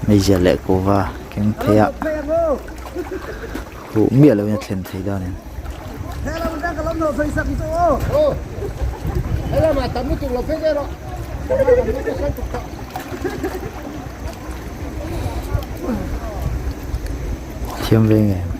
Meizial leh kuhva keng phei a huh miah lovin a thlen thei dawn em. Thiam ve ngei.